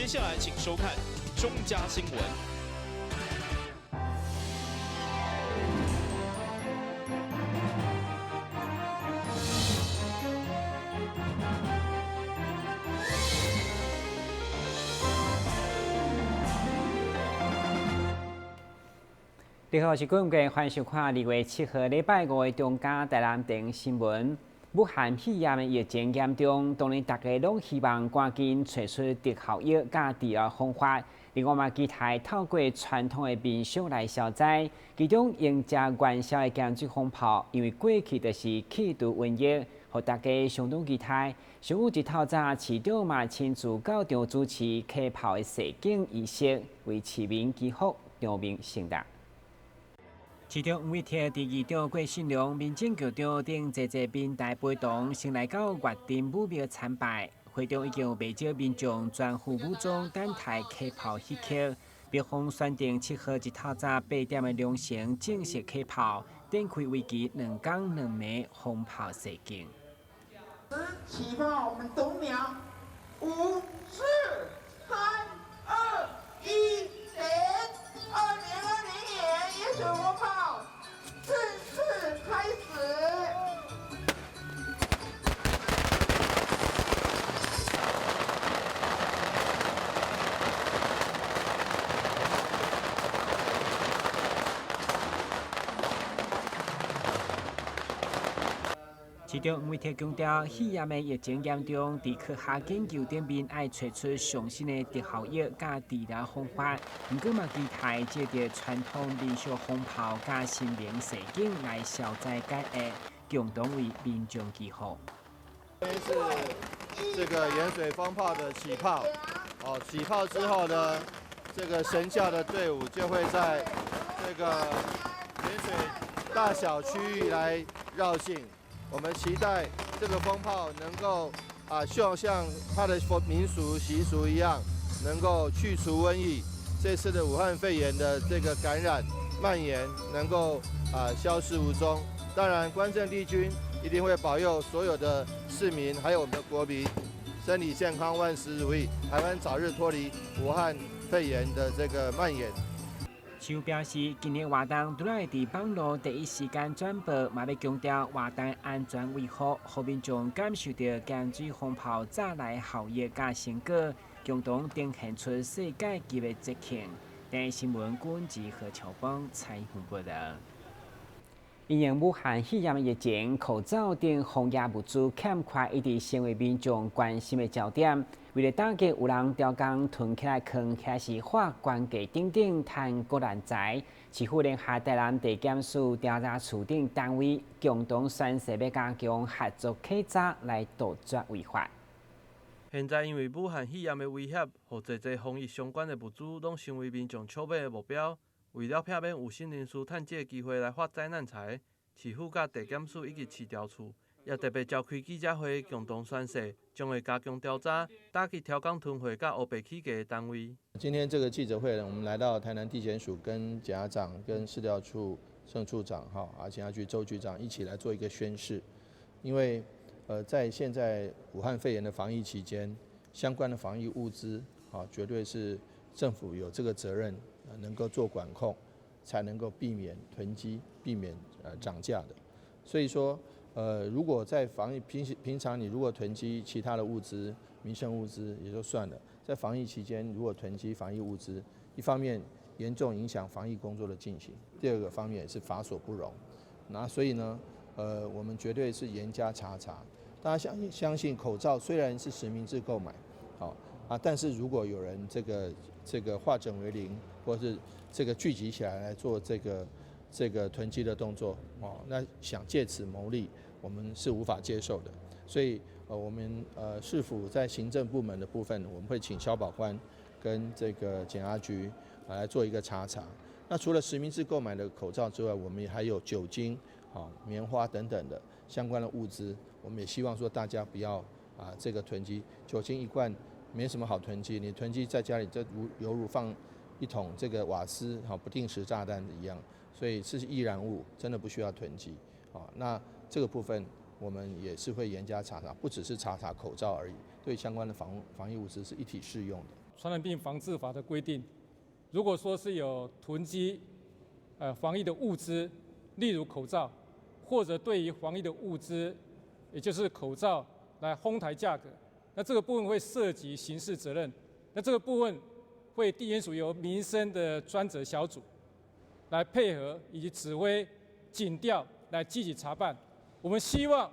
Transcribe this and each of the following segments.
接下來請收看中嘉新聞。你好，我是郭文歡迎收看2月7號禮拜五的中嘉台南電新聞。武漢肺炎的疫情嚴重，當然大家攏希望趕緊揣出特效藥佮治療方法。另外嘛，期待透過傳統的民俗來消災，其中迎接元宵的鹹水風炮，因為過去就是去除瘟疫，予大家相當期待。上午一透早，市長嘛親自到場主持開炮的示警儀式，為市民祈福，長命聖誕。市長黃偉哲、議長郭信良、民政局長等濟濟民代陪同，先來到月津武廟參拜。會中已經有袂少民眾全副武裝等待開炮彼刻。廟方選定7號一透早8點的良辰正式開炮，展開為期2工2暝放炮示警。起炮，我們讀秒，五、四、三、二、一、零。2020年鹽水蜂炮正式開始。市長黃偉哲強調，肺炎的疫情嚴重，佇科學研究頂面愛揣出上新的特效藥佮治療方法。毋過嘛，期待藉著傳統民俗放炮佮神明示警來消災解厄，共同為民眾祈福。是這個鹽水蜂炮的起炮，哦，起炮之後呢，這個神轎的隊伍就會在這個鹽水大小區域來繞境。我們期待這個蜂炮能夠啊，就像它的民俗習俗一樣，能夠去除瘟疫。這次的武漢肺炎的這個感染蔓延，能夠啊消失無蹤。當然，關聖帝君一定會保佑所有的市民，還有我們的國民身體健康，萬事如意。台灣早日脫離武漢肺炎的這個蔓延。市府表示，今年活動除了會佇網路第一時間轉播，嘛欲強調活動安全維護，予民眾感受著鹹水蜂炮炸來效益佮成果，共同呈現出世界級的節慶。電視新聞郭志何秋芳採訪報導。因應武漢肺炎疫情，口罩等防疫物資欠缺，一直成為民眾關心的焦點。為了打擊有人刁工囤起來囥，或是劃懸架等等趁國難財，市府聯合台南地檢署調查處等單位，共同宣誓欲加強合作稽查來杜絕違法。現在因為武漢肺炎的威脅，予濟濟防疫相關的物資攏成為民眾搶買的目標。為了避免有心人士趁這个機會來發災難財，市府佮地檢署以及市調處也特別召開記者會，共同宣誓，將會加強調查，打擊刁工囤貨佮烏白起價的單位。今天這個記者會呢，我們來到台南地檢署，跟檢察長、跟市調處鄭處長、哈，啊，警察局周局長一起來做一個宣誓。因為，在現在武漢肺炎的防疫期間，相關的防疫物資，啊，絕對是政府有這個責任，能夠做管控，才能夠避免囤積、避免漲價的。所以說，如果在防疫平時平常你如果囤積其他的物資、民生物資也就算了，在防疫期間如果囤積防疫物資，一方面嚴重影響防疫工作的進行，第二個方面也是法所不容。那所以呢，我們絕對是嚴加查查。大家相信口罩雖然是實名制購買，好啊，但是如果有人這個化整為零，或是這個聚集起來來做這個囤積的動作，哦，那想借此牟利，我們是無法接受的。所以，我們市府在行政部門的部分，我們會請消保官跟這個檢察局來做一個查查。那除了實名制購買的口罩之外，我們還有酒精、棉花等等的相關的物資，我們也希望說大家不要啊這個囤積。酒精一罐沒什麼好囤積，你囤積在家裡，這如猶如放一桶這個瓦斯，不定時炸彈一樣，所以這是易燃物，真的不需要囤積。那這個部分我們也是會嚴加查查，不只是查查口罩而已，對相關的防疫物資是一體適用的。傳染病防治法的規定，如果說是有囤積防疫的物資，例如口罩，或者對於防疫的物資，也就是口罩來哄抬價格，那這個部分會涉及刑事責任。那這個部分會地檢署由民生的專責小組來配合以及指揮警調來積極查辦。我們希望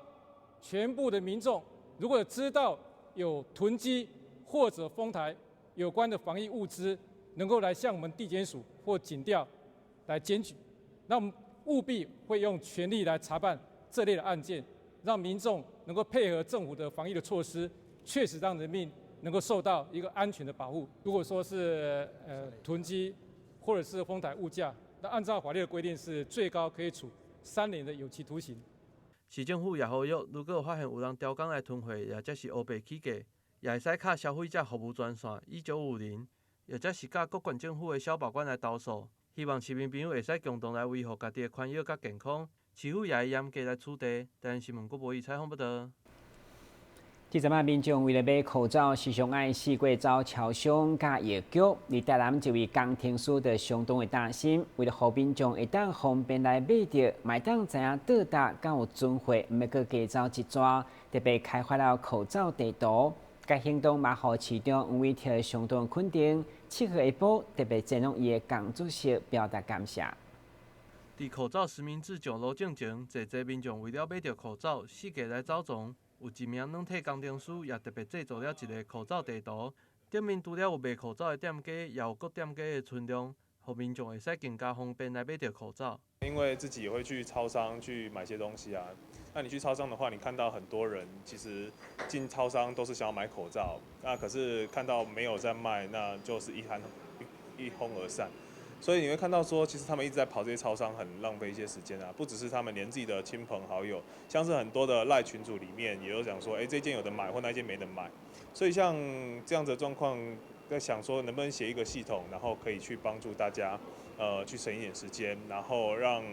全部的民眾如果知道有囤積或者哄抬有關的防疫物資，能夠來向我們地檢署或警調來檢舉，那我們務必會用全力來查辦這類的案件，讓民眾能夠配合政府的防疫的措施，確實讓人民能夠受到一個安全的保護。如果說是囤積或者是哄抬物價，那按照法律的規定是最高可以處3年的有期徒刑。市政府也呼籲，如果發現有人刁工來囤貨，抑者是烏白起價，也會使敲消費者服務專線1950，抑者是佮各縣政府的消保官來投訴。希望市民朋友會使共同來維護家己的權益佮健康。市府也會嚴格來處罰。台南新聞郭博義採訪報導。這陣仔民眾為了買口罩，時常愛四處走超商佮藥局。佇台南一位工程師就相當的擔心，為了予民眾會當方便來買著，嘛會當知影倒搭敢有存貨，毋欲閣加走一逝，特別開發了口罩地圖。該行動嘛，予市長黃偉哲相當肯定。7號下晡特別前往伊的工作室表達感謝。佇口罩實名制上路進前，濟濟民眾為了買著口罩，四界來走傱。有一名軟體工程師也特別製作了一个口罩地圖，頂面除了有賣口罩的店家，也有各店家的存量，予民眾會使更加方便來買著口罩。因為自己也會去超商去買些東西啊，那你去超商的話，你看到很多人其實進超商都是想要買口罩，那可是看到沒有在賣，那就是一哄而散。所以你會看到說，其實他們一直在跑這些超商，很浪費一些時間啊。不只是他們，連自己的親朋好友，像是很多的 LINE 群組裡面也有講說，這件有得買或那件沒得買。所以像這樣子的狀況，在想說能不能寫一個系統，然後可以去幫助大家，去省一點時間，然後讓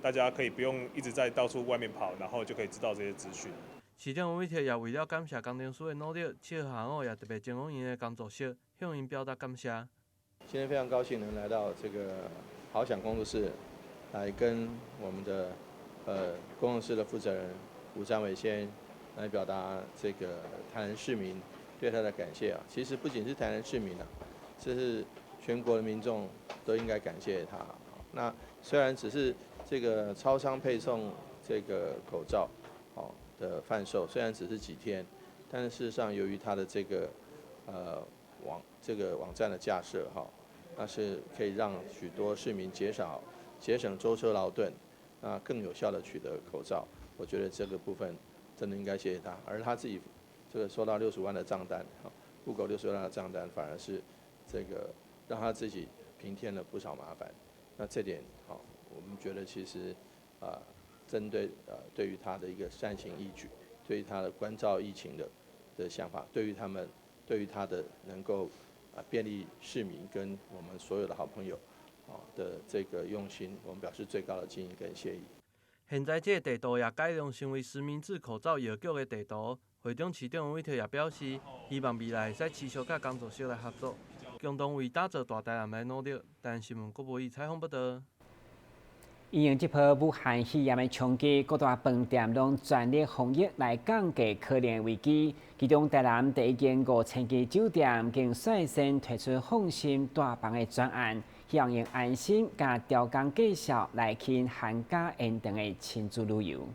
大家可以不用一直在到處外面跑，然後就可以知道這些資訊。市長黃偉哲也為了感謝工程師的努力，7號下午也特別前往𪜶的工作室，向𪜶表達感謝。今天非常高興能來到這個好想工作室，來跟我們的工作室的負責人吳占偉先來表達這個台南市民對他的感謝啊。其實不僅是台南市民啊，這是全國的民眾都應該感謝他。那雖然只是這個超商配送這個口罩哦的販售，雖然只是幾天，但是事實上由於他的這個網站的架設哈，那是可以讓許多市民節省舟車勞頓，啊，更有效的取得口罩。我覺得這個部分真的應該謝謝他，而他自己這個收到六十萬的賬單，哈，Google 六十萬的賬單，反而是這個讓他自己平添了不少麻煩。那這點，好，我們覺得其實啊，針對對於他的一個善行義舉，對於他的關照疫情的想法，對於他們，對於他的能夠便利市民跟我們所有的好朋友，啊的這個用心，我們表示最高的敬意跟謝意。現在這個地圖也改良成為實名制口罩藥局的地圖。會長市長黃偉哲也表示，希望未來會使持續佮工作室來合作，共同為打造大台南來努力。台南新聞郭博義採訪報導。因應這波武漢肺炎的衝擊，各大飯店攏全力防疫來降低可能的危機。其中，台南第一間5千間酒店更率先推出放心帶房的專案，希望用安心佮超工價數來吸引寒假延長的親子旅遊。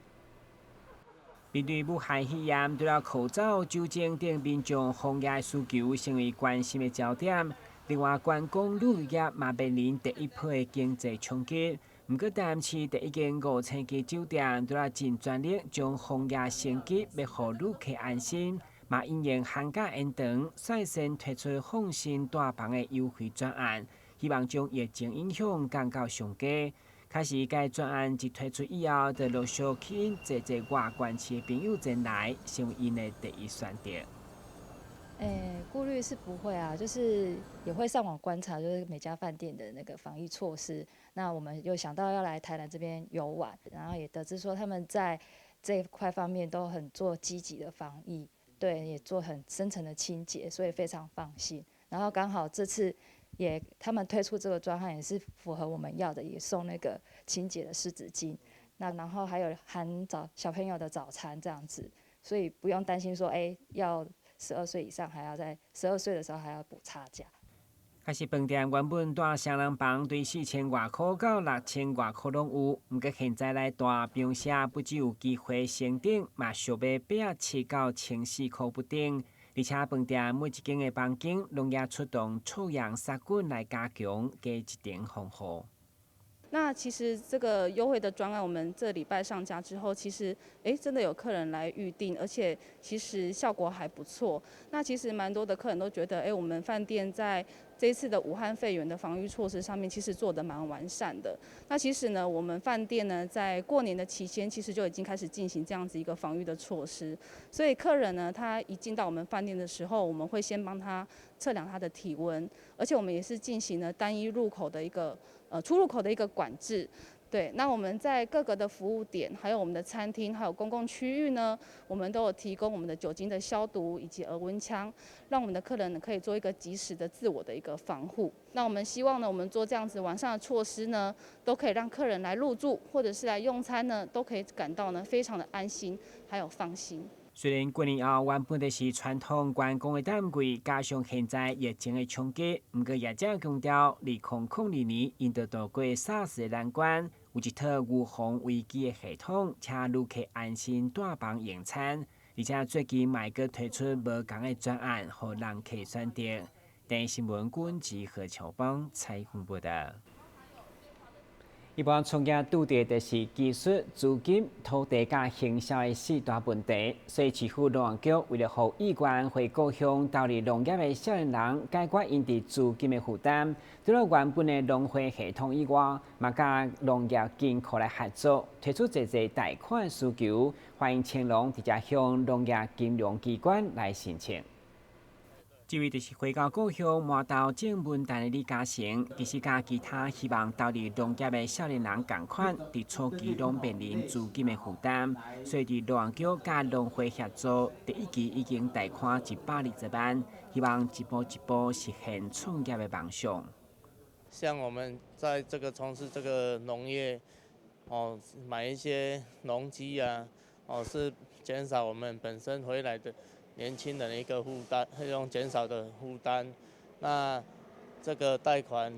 面對武漢肺炎，除了口罩、酒精等民眾防疫需求成為關心的焦點，另外觀光旅遊業嘛面臨第一波的經濟衝擊。毋過，台南市第一間5千間酒店，除了盡全力將防疫升級，欲予旅客安心，嘛因應寒假延長，率先推出放心帶房的優惠專案，希望將疫情影響降到上低。可是，該專案一推出以後，就陸續吸引濟濟外縣市的朋友前來，成為𪜶的第一選擇。顧慮是不會啊，就是也會上網觀察，就是每家飯店的那個防疫措施。那我們又想到要來台南這邊遊玩，然後也得知說他們在這塊方面都很做積極的防疫，對，也做很深層的清潔，所以非常放心。然後剛好這次也他們推出這個專案也是符合我們要的，也送那個清潔的濕紙巾，那然後還有含早小朋友的早餐這樣子，所以不用擔心說，哎，要12歲以上還要在12歲的時候還要補差價。其實飯店原本蹛雙人房對4000外箍到6000外箍攏有，毋過現在來蹛平時不只有機會升等，嘛俗欲870到1400箍不等。而且飯店每一間的房間攏也出動臭氧殺菌來加強加一層防護。那其實這個優惠的專案，我們這禮拜上架之後，其實真的有客人來預定，而且其實效果還不錯。那其實蠻多的客人都覺得，我們飯店在這一次的武漢肺炎的防禦措施上面，其實做得蠻完善的。那其實呢，我們飯店呢，在過年的期間，其實就已經開始進行這樣子一個防禦的措施。所以客人呢，他一進到我們飯店的時候，我們會先幫他測量他的體溫，而且我們也是進行了單一入口的一個出入口的一個管制。對，那我們在各個的服務點，還有我們的餐廳，還有公共區域呢，我們都有提供我們的酒精的消毒以及額溫槍，讓我們的客人可以做一個及時的自我的一個防護。那我們希望呢，我們做這樣子完善的措施呢，都可以讓客人來入住或者是來用餐呢，都可以感到呢非常的安心，還有放心。雖然過年後原本就是傳統觀光的淡季，加上現在疫情的衝擊，毋過業者強調，2002年𪜶就渡過 SARS 的難關，有一套預防危機的系統，請旅客安心蹛房用餐。而且最近嘛閣推出無仝的專案，予人客選擇。電視新聞君集何秋邦採訪報道。一般創業拄著就是技術、資金、土地佮行銷的四大問題，所以市府農業局為了予意願回故鄉投入農業的少年人解決𪜶佇資金的負擔，除了原本的農會系統以外，嘛佮農業金庫來合作，推出濟濟貸款需求，歡迎青農直接向農業金融機關來申請。這位就是回到故鄉麻豆種文旦的李嘉誠，其實佮其他希望投入農業的少年人仝款，佇初期攏面臨資金的負擔，所以佇農業局佮農會協助，第一期已經貸款120萬，希望一步一步實現創業的夢想。像我們在這個從事這個農業，哦，買一些農機啊，哦，是減少我們本身回來的年輕人的一個負擔，用減少的負擔。那這個貸款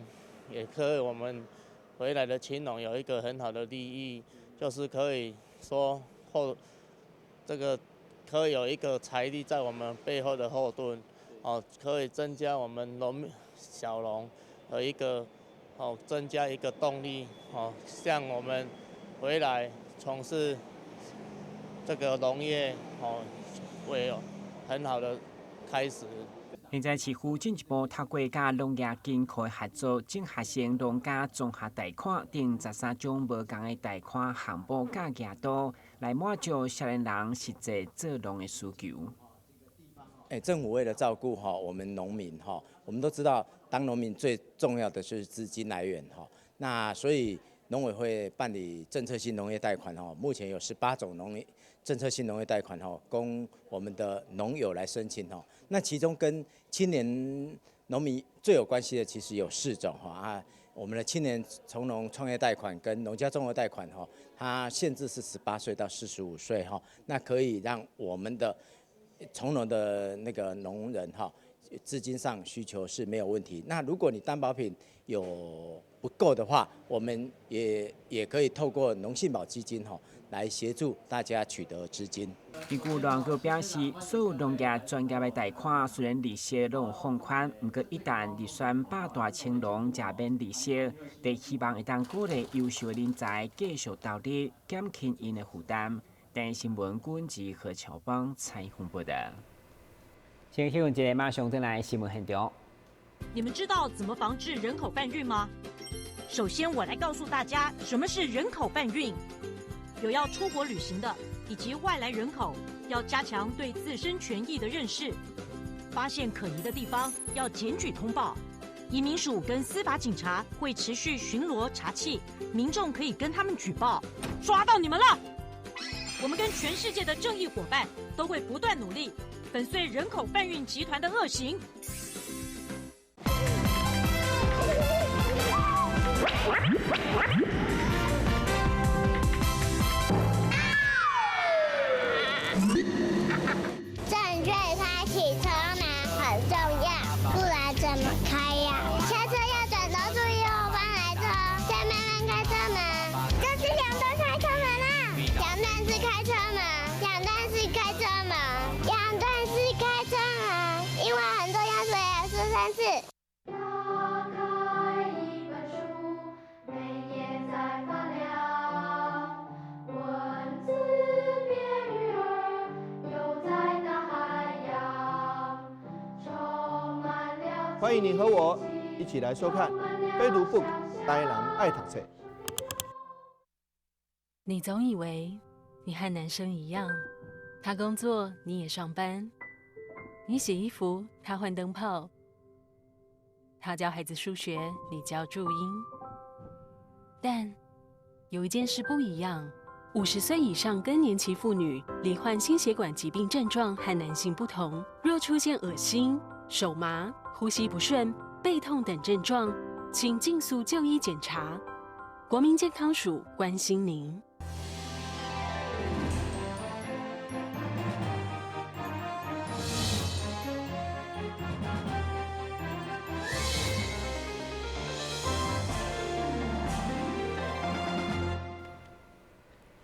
也可以，我們回來的青農有一個很好的利益，就是可以說後這個可以有一個財力在我們背後的後盾，哦，可以增加我們農小農的一個哦，增加一個動力，哦，像我們回來從事這個農業，哦，會有很好的開始。現在市府進一步透過佮農業金庫合作，整合成農家綜合貸款等13種無仝的貸款項目佮額度，來滿足少年人實際做農的需求。政府為了照顧哈我們農民哈，我們都知道當農民最重要的就是資金來源哈。那所以農委會辦理政策性農業貸款哈，目前有18種農業政策性農業貸款哈，供我們的農友來申請哈。那其中跟青年農民最有關係的，其實有四種哈啊。我們的青年從農創業貸款跟農家綜合貸款哈，它限制是18歲到45歲哈，那可以讓我們的從農的那個農人哈，資金上需求是沒有問題。那如果你擔保品有不夠的話，我們也可以透過農信保基金哈，來協助大家取得資金。根據農局表示，所有農業專業的貸款雖然利息攏有放寬，毋過一旦入選百大青農，就免利息。得希望會當鼓勵優秀的人才繼續投入，減輕𪜶的負擔。電視新聞君子何喬邦採訪報道。先休困一下，馬上轉來新聞現場。你們知道怎麼防治人口販運嗎？首先，我來告訴大家什麼是人口販運。有要出國旅行的以及外來人口，要加強對自身權益的認識。發現可疑的地方要檢舉通報。移民署跟司法警察會持續巡邏查緝，民眾可以跟他們舉報。抓到你們了！我們跟全世界的正義夥伴都會不斷努力，粉碎人口販運集團的惡行。正确开启车门很重要，不然怎麼開呀？下車要轉頭注意後方來車，再慢慢開車門。這是兩段開車門啦，兩段式開車門，兩段式開車門，兩段式開車門，因為很重要，所以要說三次。打開一本書，每頁在發亮，文字變魚兒，游在大海洋，充滿了。歡迎你和我一起來收看《非讀 book 台南愛讀冊》。你總以為你和男生一樣，他工作你也上班，你洗衣服他換燈泡，他教孩子數學你教注音。但有一件事不一樣：50歲以上更年期婦女罹患心血管疾病症狀和男性不同，若出現噁心、手麻、呼吸不順、背痛等症狀，請盡速就醫檢查。國民健康署關心您。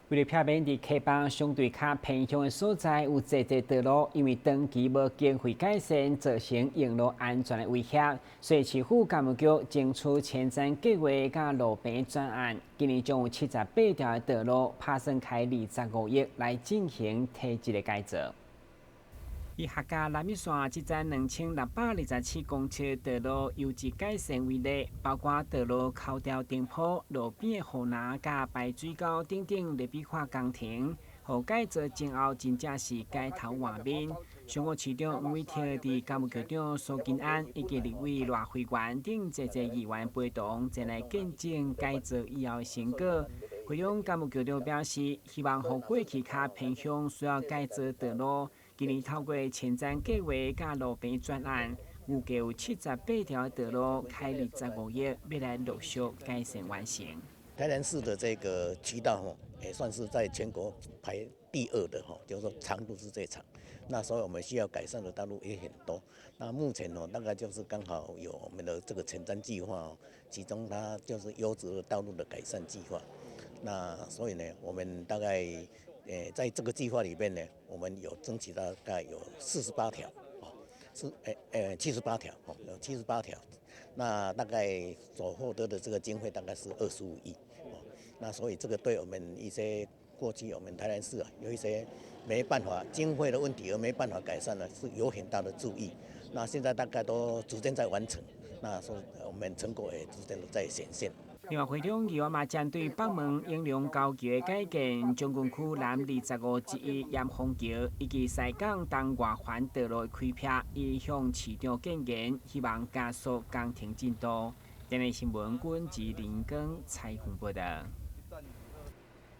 為了避免佇溪北相對較偏鄉的所在有濟濟道路，因為長期無經費改善，造成用路安全的威脅，所以市府工務局爭取前瞻計劃佮路平專案，今年將有78條的道路拍算開25億來進行體質的改造。以客家南嶼線這層2627公尺道路優質改善為例，包括道路溝條頂鋪、路邊的護欄、佮排水溝等等立體化工程，予改造前後真正是改頭換面。上午市長黃偉哲佇工務局長蘇金安以及立委賴慧媛等濟濟議員陪同前來見證改造以後的成果。會長工務局長表示，希望予過去較偏鄉需要改造道路。今年透過前瞻計劃佮路平專案，預計有78條道路開25億，欲來陸續改善完成。台南市的這個渠道吼，也算是在全國排第二的吼，就是說長度是最長。那所以我們需要改善的道路也很多。那目前哦，大概就是剛好有我們的這個前瞻計劃哦，其中它就是優質的道路的改善計劃。那所以呢，我們大概。在這個計劃裡面呢，我們有爭取大概有48條，哦，是78條，哦，有七十八條，那大概所獲得的這個經費大概是25億，哦，那所以這個對我們一些過去我們台南市啊，有一些沒辦法經費的問題而沒辦法改善呢，是有很大的助益。那現在大概都逐漸在完成，那說我們成果也逐漸的在顯現。另外，會長議員嘛針對北門永隆高橋的改建、將軍區南25之1鹽豐橋以及西港東外環道路的開闢，伊向市長建言，希望加速工程進度。電視新聞軍吉林光採訪報道。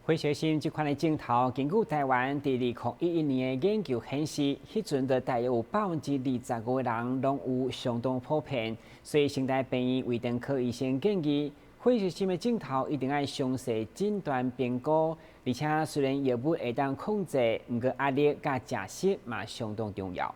火燒心這款的症頭，根據台灣佇2011年的研究顯示，彼陣就大約有25%的人攏有相當普遍。所以，成大病院胃腸科醫生建議，火燒心的症頭一定愛詳細診斷評估，而且雖然藥物會當控制，毋過壓力佮食食嘛相當重要。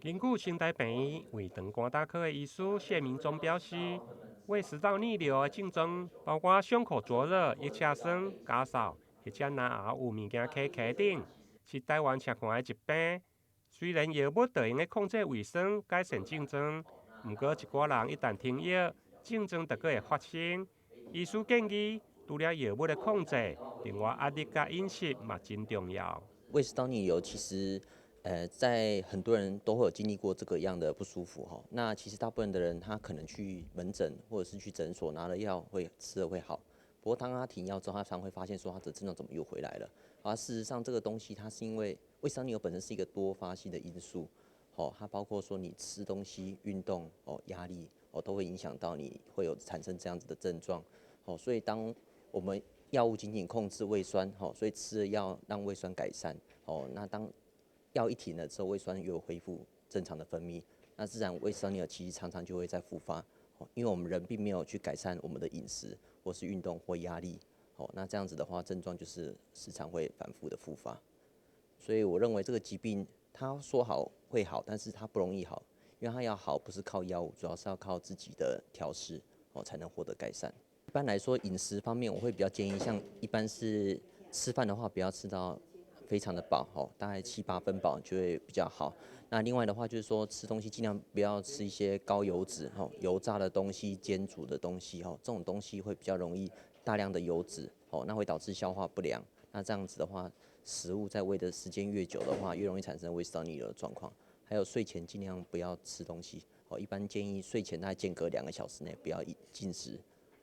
根據成大病院胃腸肝膽科的醫師謝明忠表示，胃食道逆流的症狀包括胸口灼熱、腋下酸、咳嗽，或者咽喉有物件卡卡等，是台灣常看的疾病。雖然藥物就會用控制胃酸、改善症狀，毋過一寡人一旦停藥，症狀就閣會發生。醫師建議，除了藥物的控制，另外壓力佮飲食嘛真重要。胃食道逆流其實，在很多人都會有經歷過這個樣的不舒服哈。那其實大部分的人他可能去門診或者是去診所拿了藥會吃了會好，不過當他停藥之後，他常會發現說他的症狀怎麼又回來了。而事實上這個東西它是因為胃食道逆流本身是一個多發性的因素，哦，它包括說你吃東西、運動、哦壓力。哦，都會影響到你會有產生這樣子的症狀，哦，所以當我們藥物僅僅控制胃酸，哦，所以吃了藥讓胃酸改善，哦，那當藥一停了之後，胃酸又恢復正常的分泌，那自然胃食道逆流其實常常就會再復發，因為我們人並沒有去改善我們的飲食或是運動或壓力，哦，那這樣子的話，症狀就是時常會反覆的復發。所以我認為這個疾病，他說好會好，但是它不容易好，因為它要好不是靠藥物，主要是要靠自己的調適哦，才能獲得改善。一般來說，飲食方面我會比較建議，像一般是吃飯的話，不要吃到非常的飽，哦，大概七八分飽就會比較好。那另外的話，就是說吃東西盡量不要吃一些高油脂、吼油炸的東西、煎煮的東西，吼這種東西會比較容易大量的油脂，哦，那會導致消化不良。那這樣子的話，食物在胃的時間越久的話，越容易產生胃食道逆流的狀況。還有睡前盡量不要吃東西，哦，一般建議睡前大概間隔2個小時內不要進食。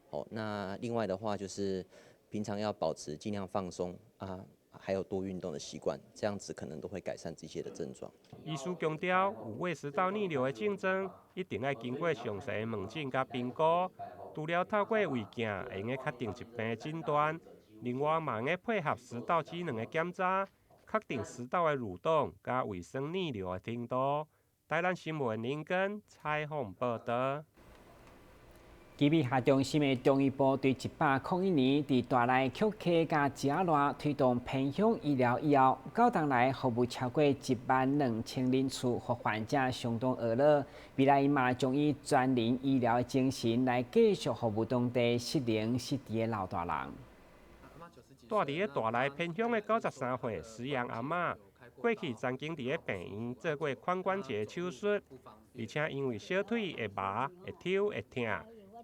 哦，那另外的話就是平常要保持盡量放鬆啊。還有多運動的習慣，這樣子可能都會改善這些的症狀。醫師強調，有胃食道逆流的症狀，一定愛經過詳細的問診佮評估，除了透過胃鏡會用確定疾病的診斷，另外嘛會配合食道機能的檢查，確定食道的蠕動佮胃酸逆流的程度。台南新聞林根採訪報道。奇美醫學中心的中醫部對101年，佇大內曲溪佮苴仔賴推動偏鄉醫療以後，到當來服務超過1萬2千人次，予患者相當愕樂。未來嘛將以全人醫療的精神來繼續服務當地失能失智的老大人。住佇咧大內偏鄉的93歲石陽阿嬤，過去曾經佇咧病院做過髖關節手術，而且因為小腿會麻、會抽、會疼。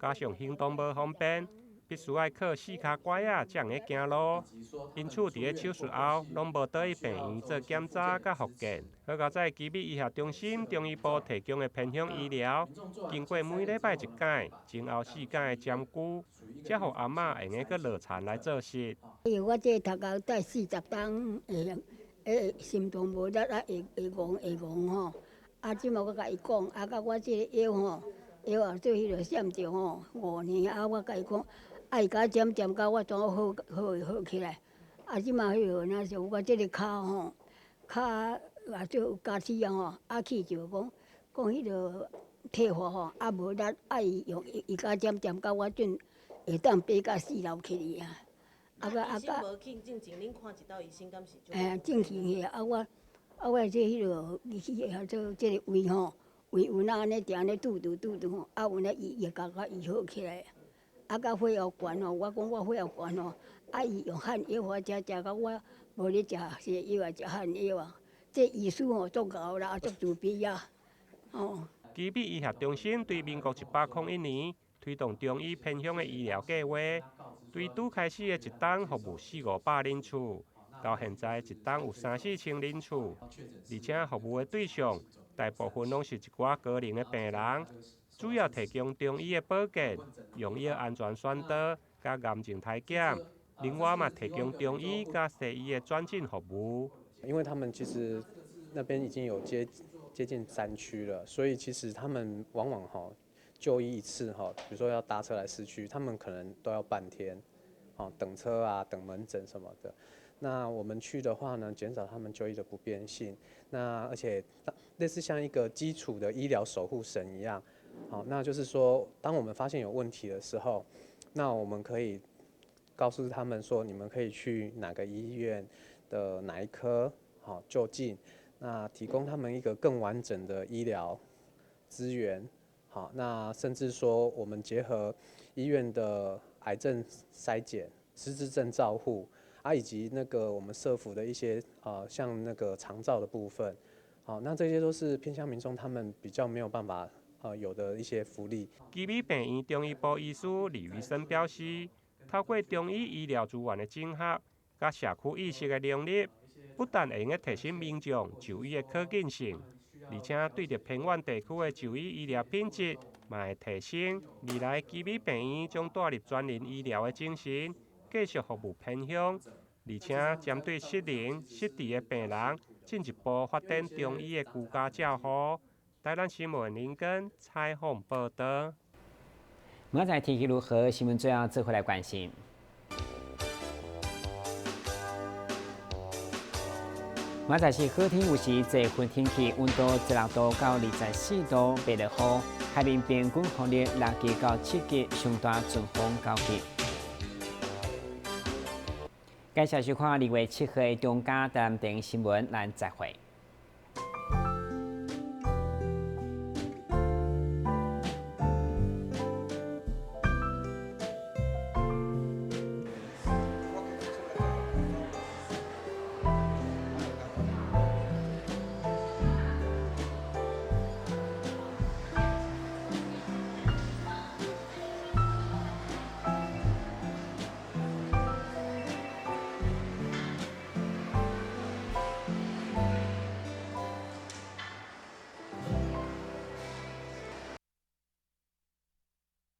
加上行動無方便，必須愛靠四跤拐仔才會行路。因此，佇咧手術後，攏無倒去病院做檢查佮復健。好佳哉奇美醫學中心中醫部提供的偏鄉醫療，經過每禮拜一擺，前後四工的針灸，才予阿嬤會用閣落田來做事。因為我這頭殼帶40冬，會會心臟無力啊，會會戇會戇吼。啊，這馬我共伊講，啊，佮我這个腰吼。腰也做彼落閃著吼，5年啊！我共伊講，啊伊共我針針到我怎好好好起來。啊，這馬彼落若是我這个跤吼，跤也做有加齒啊吼，啊去就講講彼落退化吼，啊無力，啊伊用伊伊共我針針到我準會當爬到四樓去哩啊。啊個啊個。無去進前，恁看一道醫生敢是？嘿，進前去啊我啊我這彼落入去遐做這个胃吼。胃有哪按呢定按呢拄拄拄拄吼，啊有呢伊會共我醫好起來，啊佮血壓懸吼，我講我血壓懸吼，啊伊用漢藥我食食到我無咧食西藥啊，食漢藥啊，這醫師吼足𠢕啦，啊足慈悲啊，哦。奇美醫學中心對民國101年推動中醫偏鄉的醫療計劃，對拄開始的一冬服務四五百人次，到現在一冬有三四千人次，而且服務的對象大部分攏是一寡高齡的病人，主要提供中醫的保健、用藥安全宣導、佮癌症篩檢，另外嘛提供中醫佮西醫的轉診服務。因為他們其實那邊已經有接近山區了，所以其實他們往往哈就醫一次哈，比如說要搭車來市區，他們可能都要半天，哦等車啊、等門診什麼的。那我們去的話呢，減少他們就醫的不便性。那而且類似像一個基礎的醫療守護神一樣，好，那就是說，當我們發現有問題的時候，那我們可以告訴他們說，你們可以去哪個醫院的哪一科，好就近，那提供他們一個更完整的醫療資源，好，那甚至說我們結合醫院的癌症篩檢、失智症照護。啊，以及那個我們社福的一些像那個長照的部分，好，那這些都是偏鄉民眾他們比較沒有辦法有的一些福利。奇美病院中醫部醫師李余生表示，透過中醫醫療資源的整合，佮社區意識的融入，不但會用提升民眾就醫的可近性，而且對著偏遠地區的就醫醫療品質嘛會提升。未來奇美病院將帶入全人醫療的精神，繼續服務偏鄉，而且針對失能、失智的病人，進一步發展中醫的居家照護。台南新聞林根採訪報道。明仔載天氣如何？新聞最後做伙來關心。明仔載是好天有時濟雲天氣，溫度16度到24度，袂落雨。海面平均風力6級到7級，上大陣風9級。感謝收看2月7號的中嘉台南電新聞，咱再會。